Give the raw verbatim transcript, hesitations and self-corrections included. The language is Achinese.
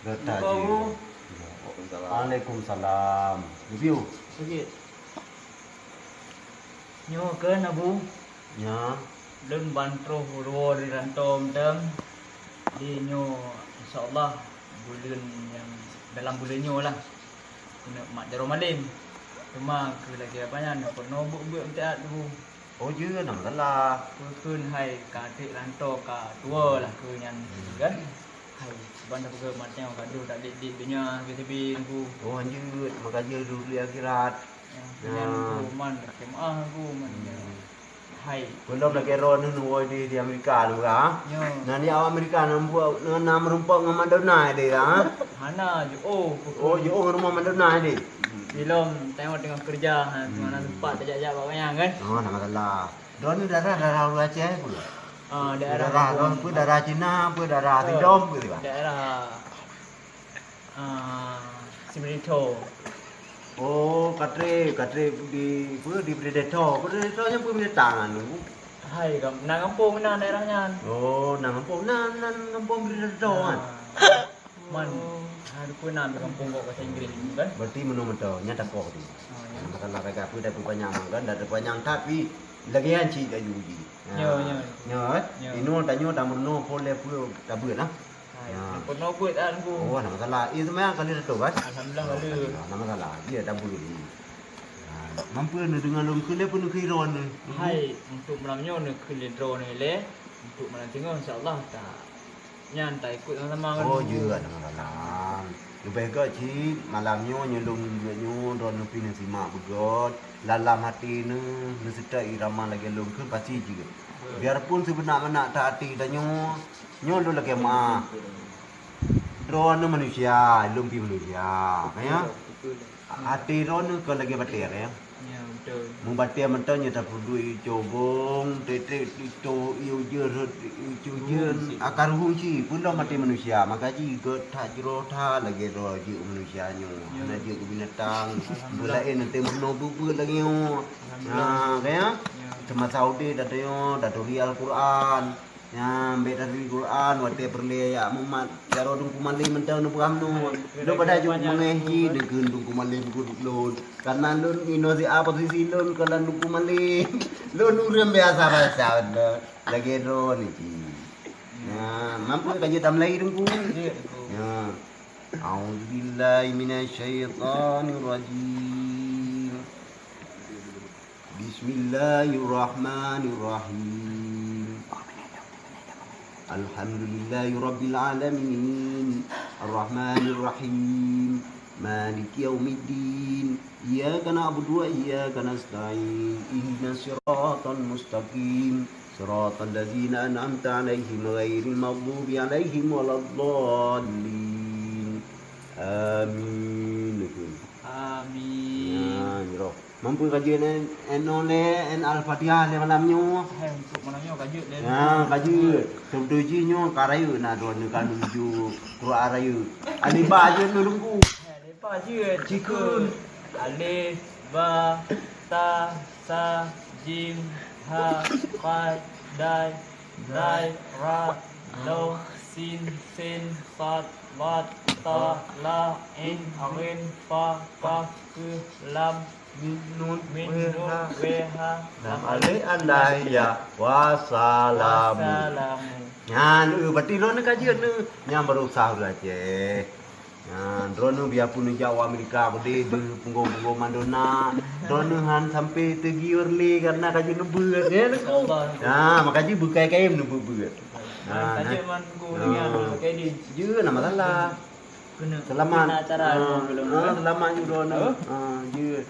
Letak je. Assalamualaikum. Waalaikumsalam. Biu. Sakét. Nyoe keuh, Abu. Nya. Lôn ban troh uroe di rantô mantong. Di nyoe, insya Allah, buleuen nyang dalam buleuen nyoe lah. Keuneuk mat jaroe malém. Teuma keu lagèe apa nyan, peurunoe beuet-beuet meusiat, Abu. Oh, jeuet, na masalah. Peue kheun hai ka trép rantô ka tuwoe lah keu nyan kan. Hai, ban tapeugah mantong ka deuh tak dit-dit donya sabe-sabe Teungku. Oh, jeuet, maka jeuet duek di akhirat. Ya, nyan Teungku man lakèe meu'ah Teungku man. Hmm. Hai. Belom lagèe droeneuh neuwoe di, di Amerika tu ka. Ya. Nah, di Amerika na meurumpok ngon Madonna deh, ha? Hana, jiôh. Oh, jiôh ngon rumoh Madonna deh. Belom, tanyoe teungoh keureuja, ha, teungoh na teumpat tajak-jak bak wayang kan? Oh, na masalah. Droeneuh darah, darah ureueng Aceh peue? Ah, daerah Darah kampung. Droeneuh peue, darah Cina peue, darah Sidom peue, Pak? Daerah, ah, Smritho. Oh, ka trép, ka trép di, peue, di Predator. Predator nyan peue binatang anu? Hai, kam-, nan gampông nan daerah nyan. Oh, nan gampông nan, nan gampông Predator kan? Ah. Man, ha, dukon na di gampông kok bahasa Inggris tu kan? Berarti meunoe mantong, nyan takoh tu. Oh, ya. Masalah ragak peue dah peupanyang kan, dah peupanyang tapi lagèe nyan cit laju ji. Nyo, nyo. Nyo, eh? Nyo. Inoe tanyoe dah meunoe phôn lé peue tabeuet lah. Hai, ya. Peunoh beuet ah, Teungku. Oh, na masalah. Eh, seumbayang kali satu kan? Alhamdulillah, kali. Oh, na masalah. Dia tabeuet ni. Ha, mampu neudeungoe lôn kheun lé peue neukheun droeneuh. Hai, untuk malam nyoe neukheun lé droeneuh lé. Untuk malam teungoh, insya Allah, ta-, nyan taikot sama-sama ngon. Oh, jeuet, na masalah. Leubeh gèt cit malam nyoe, nyoe lôn buet nyoe, droeneuh pih neusimak beugèt. Lam até neuh, neuseutôt irama lagèe lôn kheun pasti jeuet. Betul. Biarpun sibeuna-beuna that até tanyoe, nyoe lôn lakèe meu'ah. Droeneuh manusia, lôn pih manusia, ya. Betul, betul. Até droeneuh kon lagèe batèe, ya. Ya, betul. Meubatèe mantong nyoe tapeuduek ié cobong, trép-trép ito ié ujeuen rhot ié ujeuen, oh, si. Aka ruhueng si, peue lom até manusia, maka jih gèt that jroh that lagèe droe jeuet manusia nyoe. Ya. Hana jeuet keu binatang, alhamdulillah. Beulaén nanti meunoe beuet-beuet lagèe nyoe. Alhamdulillah. Nah, kan ya? Ya. Teuma Saudi dah teuyo, dah turi Al-Quran. Nyan, bèk turi Quran, watèe peureulèe jak mumat, jaroe Teungku Malém mantong neupeugah meunoe. Lôn padahai jeuet meungéh jih, neukheun Teungku Malém keu lôn. Karena lôn inoe siat posisi lôn kon lam Teungku Malém. Lôn ureueng biasa-biasa lôn. Lagèe droeneuh cit. Nyan, mampu ka jeuet tamlai Teungku? Jeuet, Teungku. Nyan. A'udzubillahi minasyaitonirrajim. Bismillahirrahmanirrahim. Alhamdulillahirabbil alamin. Arrahmanirrahim. Maliki yaumiddin. Iyyaka na'budu wa iyyaka nasta'in. Ihdinas siratal mustaqim. Siratal ladzina an'amta 'alaihim ghairil maghdubi 'alaihim waladdallin. Amin. Amin. Nah, nyoe. Mampu ka jeuet, eh, eh, nyoe lé, eh, Al-Fatihah lé malam nyoe. Hai, untuk malam nyoe ka jeuet lé. Nah, ka jeuet. Contoh jih nyoe ka rayeuk na droeneuh ka nuju Quran rayeuk. Alif ba jeuet nyoe Teungku. Hai, alif ba jeuet. Cikun. Alif, ba, ta, sa, jim, ha, kha, dai, zai, ra, dau, sin, sen, sad, dad, ta, la, in, ghin, fa, kaf, keuh, lam, nun, nun, nun, weh, ha, weh, ha, lam alif, alif, ya, wassalamu. Wassalamu. Nyan, eh, berarti droeneuh ka jeuet nyoe. Nyan baru sah uroe Aceh. Nyan, droeneuh biarpun neujak u Amerika keudéh, deuh punggong-punggong Madonna, droeneuh han sampai teugiur lé karena ka jeuet neubeuet, ya, Teungku? Insya Allah. Nah, maka jih beukai kayém neubeuet-beuet. Nah, nah, nah. Jeuet, na masalah. Kena, selamat. Kena acara, ah, selamat juga, nah. Hah? Ah, jeuet.